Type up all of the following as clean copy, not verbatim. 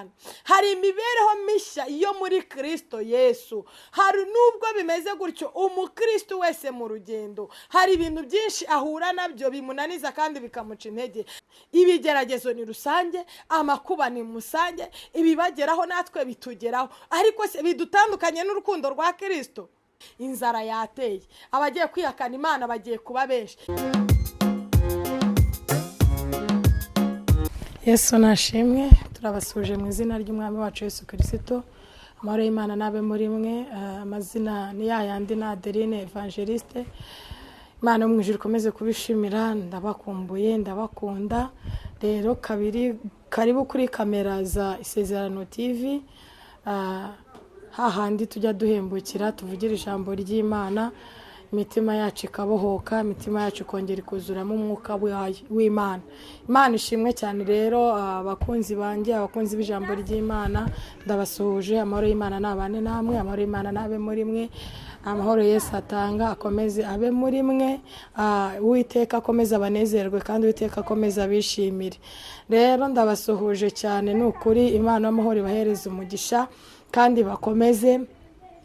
Imana. Hari imibereho mishya yo muri Kristo Yesu. Hari nubwo bimeze gutyo, umukristo wese mu rugendo hari ibintu byinshi ahura nabyo bimunaniza kandi bikamuca intege. Ibigeragezo ni rusange, amakuba ni musange, ibibageraho natwe bitugeraho, ariko se bidutandukanye n'urukundo rwa Kristo? Inzara yateye, abagiye kwihakana Imana bagiye kuba benshi. Yesu nashimwe. Turabasuje mu izina ry'Umwami wacu Yesu Kristo. Amahoro y'Imana n'abe muri mwe. Amazina ni ya yandi, ni Adeline Evangeliste. Imana yo mu ijuru ikomeze kubishimira. Ndabakumbuye, ndabakunda. Rero kabiri karibu kuri kamera za Isezerano TV, hahandi tujya duhembukira, tuvugira ijambo ry'Imana, imitima yacu ikabohoka, imitima yacu ikongera ikuzuramo umwuka w'Imana. Imana ishimwe cyane. Rero abakunzi banjye, abakunzi b'ijambo ry'Imana, ndabasuhuje. Amahoro y'Imana nabane namwe, amahoro y'Imana nabe muri mwe, amahoro Yesu atanga akomeze abe muri mwe. Uwiteka akomeze abanezerwe kandi Uwiteka akomeze abishimire. Rero ndabasuhuje cyane, ni ukuri Imana y'amahoro ibahereze umugisha kandi bakomeze.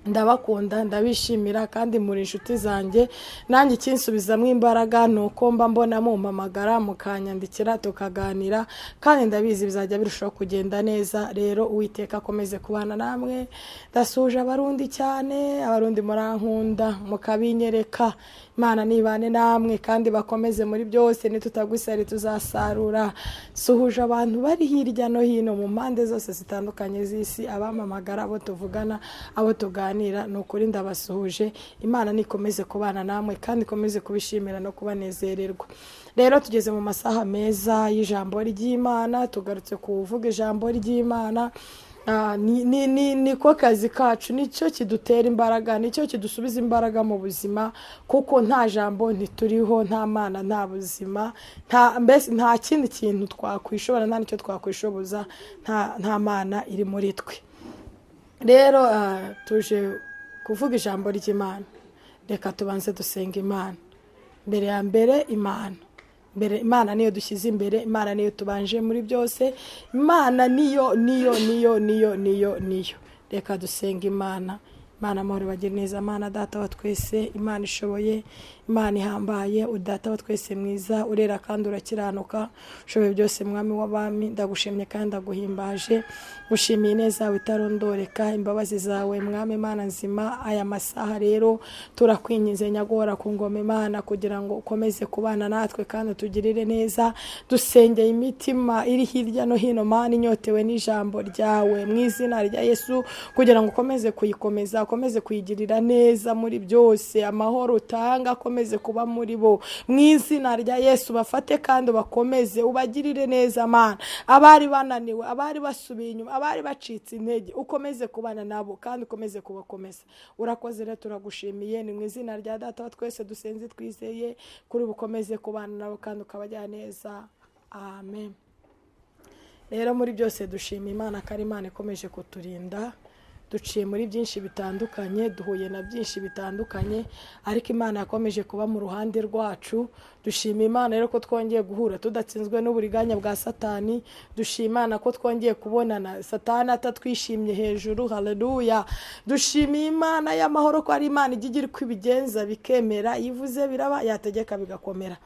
Ndabakunda, ndabishimira kandi muri inshuti zanjye. Nanjye ikinsubizamo imbaraga ni uko mba mbona mumpamagara, mukanyandikira, tukaganira, kandi ndabizi bizajya birushaho kugenda neza. Rero Uwiteka akomeze kubana namwe. Ndasuhuje Abarundi cyane, Abarundi murankunda mukabinyereka. Imana nibane namwe kandi bakomeze muri byose, nitutagwisari tuzasarura. Suhuje abantu bari hirya no hino mu mpande zose zitandukanye z'isi, abamamagara, abo tuvugana, abo tuganira, ni ukuri ndabasuhuje. Imana nikomeze kubana namwe kandi ikomeze kubishimira no kubanezererwa. Rero tugeze mu masaha meza y'ijambo ry'Imana, tugarutse kuvuga ijambo ry'Imana. Niko kazi kacu, nicyo kidutera imbaraga, nicyo kidusubiza imbaraga mu buzima, kuko nta jambo ntituriho, nta Mana nta buzima, mbese nta kindi kintu twakwishobora, nta nicyo twakwishoboza, nta Mana iri muri twe. Rero tuje kuvuga ijambo ry'Imana. Reka tubanze dusenga Imana. Mbere ya mbere Imana, mbere Imana niyo dushyize imbere, Imana niyo tubanje muri byose, Imana niyo niyo niyo niyo niyo niyo. Reka dusenga Imana. Imana amahoro bagire neza, Imana Data wa twese, Imana ishoboye, Imana ihambaye, Data wa twese mwiza, urera kandi urakiranuka, ushoboye byose, Mwami w'abami, ndagushimye kandi ndaguhimbaje. Gushimiye neza yawe itarondoreka, imbabazi zawe Mwami Imana nzima. Aya masaha rero turakwinginze nyagora ku ngoma Imana, kugira ngo ukomeze kubana natwe kandi utugirire neza. Dusengeye imitima iri hirya no hino Mana inyotewe n'ijambo ryawe mu izina rya Yesu, kugira ngo ukomeze kuyikomeza, ukomeze kuyigirira neza muri byose. Amahoro utanga akomeze kuba muri bo mu izina rya Yesu. Bafate kandi bakomeze, ubagirire neza Mana. Abari bananiwe, abari basubiye inyuma, abari bacitse intege, ukomeze kubana nabo kandi ukomeze kubakomeza. Urakoze rero, turagushimiye. Ni mu izina rya Data wa twese dusenze twizeye kuri bukomeze kubana nabo kandi ukabajyana neza. Amen. Rero muri byose dushima Imana ko ari Imana ikomeje kuturinda. Duciye muri byinshi bitandukanye, duhuye na byinshi bitandukanye, ariko Imana yakomeje kuba mu ruhande rwacu. Dushima Imana rero ko twongeye guhura tudatsinzwe n'uburiganya bwa Satani. Dushima Imana ko twongeye kubonana Satani atatwishimye hejuru. Haleluya. Dushimiye Imana y'amahoro ko ari Imana ijya igira uko ibigenza bikemera, ivuze biraba, yategeka bigakomera.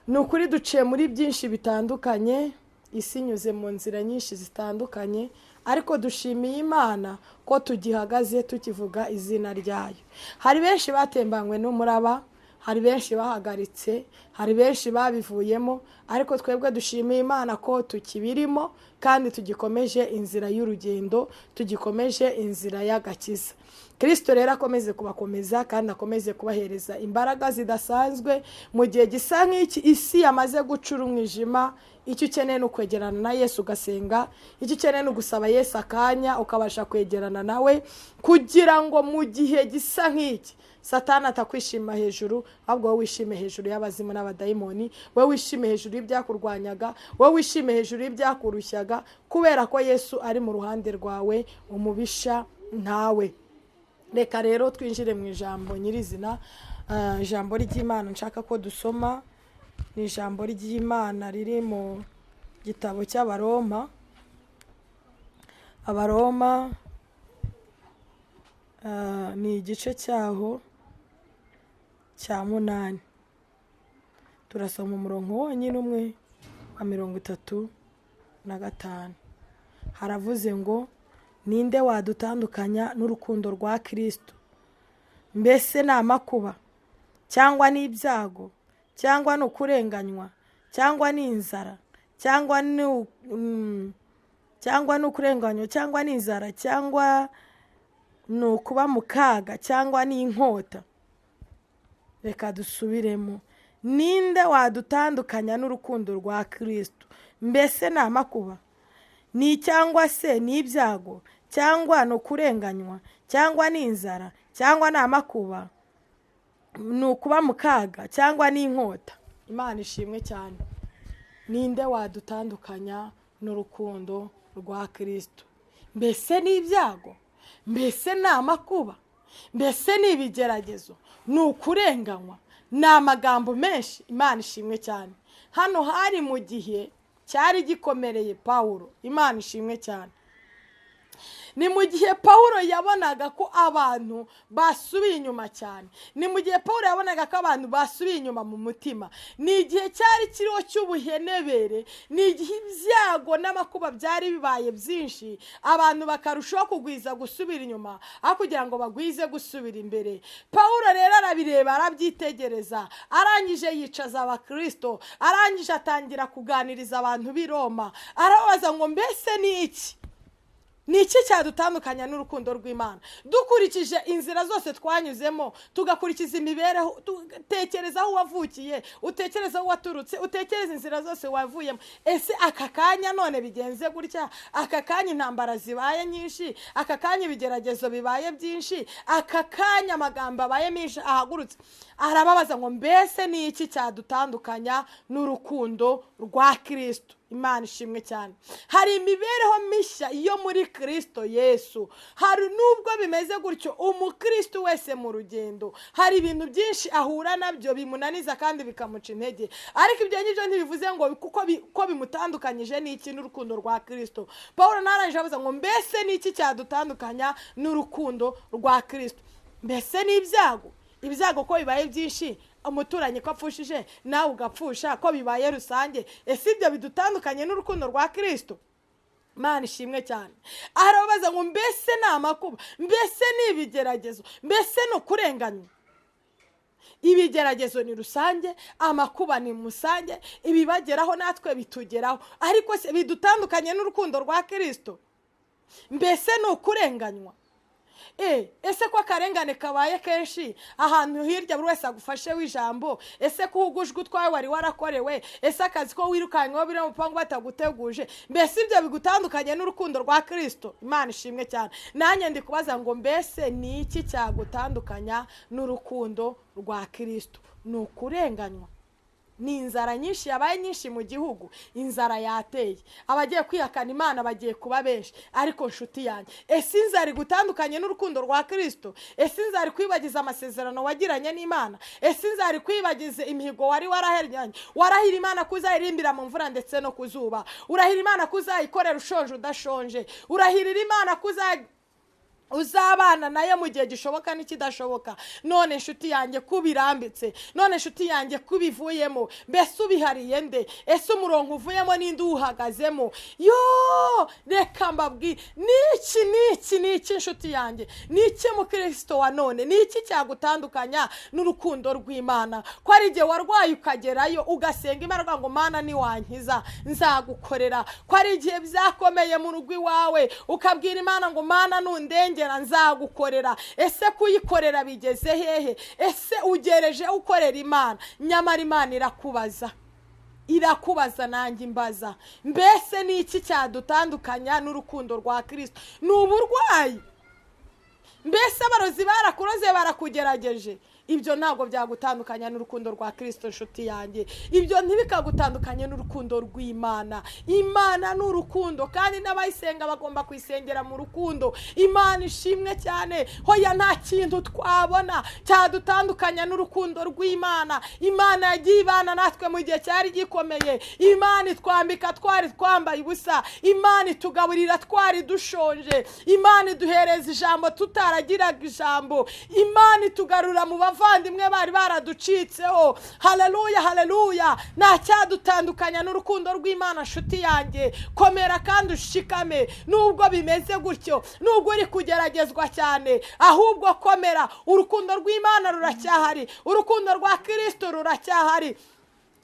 Ni ukuri duciye muri byinshi bitandukanye, isi inyuze mu nzira nyinshi zitandukanye, ariko dushimiye Imana ko tugihagaze tukivuga izina ryayo. Hari benshi batembanywe n'umuraba, hari benshi bahagaritse, hari benshi babivuyemo, ariko twebwe dushimiye Imana ko tukibirimo kandi tugikomeje inzira y'urugendo, tugikomeje inzira y'agakiza. Kristo rero akomeze kubakomeza kandi akomeze kubahereza imbaraga zidasanzwe mu gihe gisa nk'iki isi yamaze gucura umwijima. Icyo ukeneye ni ukwegerana na Yesu ugasenga, icyo ukeneye ni ugusaba Yesu akanya ukabasha kwegerana nawe, kugira ngo mu gihe gisa nk'iki Satani atakwishima hejuru, ahubwo wowe wishime hejuru y'abazimu n'abadayimoni, wowe wishime hejuru y'ibyakurwanyaga, wowe wishime hejuru y'ibyakurushyaga, kubera ko Yesu ari mu ruhande rwawe, umubisha ntawe. Reka rero twinjire mu ijambo nyirizina. Ijambo ry'Imana nshaka ko dusoma ni ijambo ry'Imana riri mu gitabo cy'Abaroma. Abaroma ni igice cyaho cya 8, turasoma umurongo wonyine umwe wa 35. Haravuze ngo: "Ninde wadutandukanya n'urukundo rwa Kirisito? Mbese ni amakuba, cyangwa ni ibyago, cyangwa ni ukurenganywa, cyangwa ni inzara, cyangwa ni ukurenganywa, cyangwa ni inzara, cyangwa ni ukuba mu kaga, cyangwa ni inkota?" Reka dusubiremo: ninde wadutandukanya n'urukundo rwa Kirisito? Mbese ni amakuba, ni cyangwa se ni ibyago, cyangwa ni ukurenganywa, cyangwa ni inzara, cyangwa ni amakuba, ni ukuba mu kaga, cyangwa ni inkota? Imana ishimwe cyane. Ninde wadutandukanya n'urukundo rwa Kirisito? Mbese ni ibyago? Mbese ni amakuba? Mbese ni ibigeragezo? Ni ukurenganywa? Ni amagambo menshi. Imana ishimwe cyane. Hano hari mu gihe cyari gikomereye Pawulo. Imana ishimwe cyane. Ni mu gihe Pawulo yabonaga ko abantu basubiye inyuma cyane. Ni mu gihe Pawulo yabonaga ko abantu basubiye inyuma mu mutima. Ni igihe cyari kiriho cy'ubuhenebere. Ni igihe ibyago n'amakuba byari bibaye byinshi, abantu bakarushaho kugwiza gusubira inyuma aho kugira ngo bagwize gusubira imbere. Pawulo rero arabireba, arabyitegereza, arangije yicaza abakirisito, arangije atangira kuganiriza abantu b'i Roma, arababaza ngo: "Mbese ni iki? Ni iki cyadutandukanya n'urukundo rw'Imana?" Dukurikije inzira zose twanyuzemo, tugakurikiza imibereho, utekereza aho wavukiye, utekereza aho waturutse, utekereza inzira zose wavuyemo, ese aka kanya none bigenze gutya, aka kanya intambara zibaye nyinshi, aka kanya ibigeragezo bibaye byinshi, aka kanya amagambo abaye menshi ahagurutse, arababaza ngo: "Mbese ni iki cyadutandukanya n'urukundo rwa Kirisito?" Imana ishimwe cyane. Hari imibereho mishya yo muri Kirisito Yesu. Hari nubwo bimeze gutyo, umukristo wese mu rugendo hari ibintu byinshi ahura nabyo bimunaniza kandi bikamuca intege, ariko ibyo ngibyo ntibivuze ngo kuko ko bimutandukanyije n'iki? N'urukundo rwa Kirisito. Paul narangije abaza ngo: "Mbese ni iki cyadutandukanya n'urukundo rwa Kirisito? Mbese ni ibyago?" Ibyago ko bibaye byinshi, umuturanyi ko apfushije, nawe ugapfusha, ko bibaye rusange, ese ibyo bidutandukanye n'urukundo rwa Kirisito? Imana ishimwe cyane. Arababaza ngo: "Mbese ni amakuba? Mbese ni ibigeragezo? Mbese ni ukurenganywa?" Ibigeragezo ni rusange, amakuba ni musange, ibibageraho natwe bitugeraho, ariko se bidutandukanye n'urukundo rwa Kirisito? Mbese ni ukurenganywa? Ese ko akarengane kabaye kenshi ahantu hirya, buri wese agufashe w'ijambo, ese ko uhugujwe utwawe wari warakorewe, ese akazi ko wirukanyweho biri mu mupangu bataguteguje, mbese ibyo bigutandukanye n'urukundo rwa Kirisito? Imana ishimwe cyane. Nanjye ndi kubaza ngo: mbese ni iki cyagutandukanya n'urukundo rwa Kirisito? Ni ukurenganywa? Ni inzara nyinshi yabaye nyinshi mu gihugu? Inzara yateye, abagiye kwihakana Imana bagiye kuba benshi, ariko nshuti yanjye, ese inzara igutandukanye n'urukundo rwa Kirisito? Ese inzara ikwibagiza amasezerano wagiranye n'Imana? Ese inzara ikwibagize imihigo wari waraheranye? Warahira Imana ko uzayirimbira mu mvura ndetse no ku zuba, urahira Imana ko uzayikorera ushonje udashonje, urahirira Imana ko uzabana nayo mu gihe gishoboka n'ikidashoboka. None inshuti yanjye, kubirambitse, none inshuti yanjye, kubivuyemo, mbese ubihariye nde? Ese umurongo uvuyemo n'indi uwuhagazemo? Yo, reka mbabwire: niki, niki, niki, inshuti yanjye? Niki, mukristo wa none? Niki cyagutandukanya n'urukundo rw'Imana? Ko ari igihe warwaye ukagerayo ugasenga Imana ukavuga ngo: "Mana, niwankiza nzagukorera." Ko ari igihe byakomeye mu rugo iwawe ukabwira Imana ngo: "Mana, nundengera nzagukorera." Ese kuyikorera bigeze hehe? Ese ugereje ukorera Imana? Nyamara Imana irakubaza, irakubaza, nanjye imbaza: mbese ni iki cyadutandukanya n'urukundo rwa Kirisito? Ni uburwayi? Mbese abarozi barakuroze, barakugerageje? Ibyo ntabwo byagutandukanya n'urukundo rwa Kirisito, inshuti yanjye. Ibyo ntibikagutandukanye n'urukundo rw'Imana. Imana ni urukundo, kandi n'abayisenga bagomba kuyisengera mu rukundo. Imana ishimwe cyane. Hoya, nta kintu twabona cyadutandukanya n'urukundo rw'Imana. Imana yagiye ibana natwe mu gihe cyari gikomeye. Imana itwambika twari twambaye ubusa. Imana itugaburira twari dushonje. Imana iduhereza ijambo tutaragiraga ijambo. Imana itugarura mu bavandimwe bari baraducitseho. Haleluya, haleluya. Nta cyadutandukanya n'urukundo rw'Imana, nshuti yanjye. Komera kandi ushikame, nubwo bimeze gutyo, nubwo uri kugeragezwa cyane, ahubwo komera. Urukundo rw'Imana ruracyahari, urukundo rwa Kirisito ruracyahari.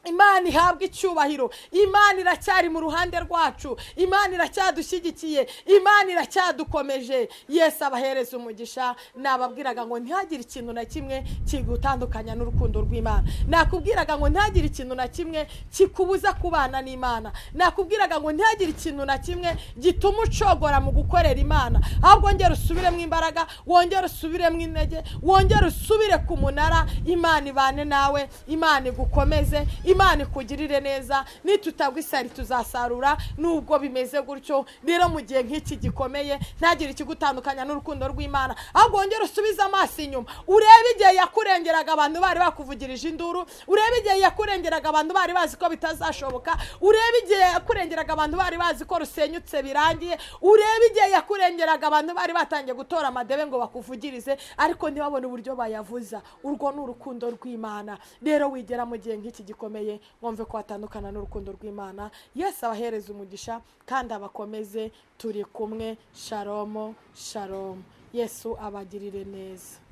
Imana ihabwa icyubahiro. Imana iracyari mu ruhande rwacu, Imana iracyadushyigikiye, Imana iracyadukomeje. Yesu abahereza umugisha. Nababwiraga ngo ntihagire ikintu na kimwe kigutandukanya n'urukundo rw'Imana. Nakubwiraga ngo ntihagire ikintu na kimwe kikubuza kubana n'Imana. Nakubwiraga ngo ntihagire ikintu na kimwe gituma ucogora mu gukorera Imana, ahubwo wongere usubiremo imbaraga, wongere usubiremo intege, wongere usubire ku munara. Imana ibane nawe, Imana igukomeze, Imana ikugirire neza. Nitutagwa isari tuzasarura, nubwo bimeze gutyo. Rero mu gihe nk'iki gikomeye, ntagire ikigutandukanya n'urukundo rw'Imana, ahubwo wongere usubize amaso inyuma, urebe igihe yakurengeraga abantu bari bakuvugirije induru, urebe igihe yakurengeraga abantu bari bazi ko bitazashoboka, urebe igihe yakurengeraga abantu bari bazi ko rusenyutse birangiye, urebe igihe yakurengeraga abantu bari batangiye gutora amadebe ngo bakuvugirize, ariko ntibabone uburyo bayavuza. Urwo ni urukundo rw'Imana. Rero wigera mu gihe nk'iki gikomeye, mwumve ko watandukana n'urukundo rw'Imana. Yesu abahereza umugisha kandi abakomeze. Turi kumwe. Shalomo, shalomo. Yesu abagirire neza.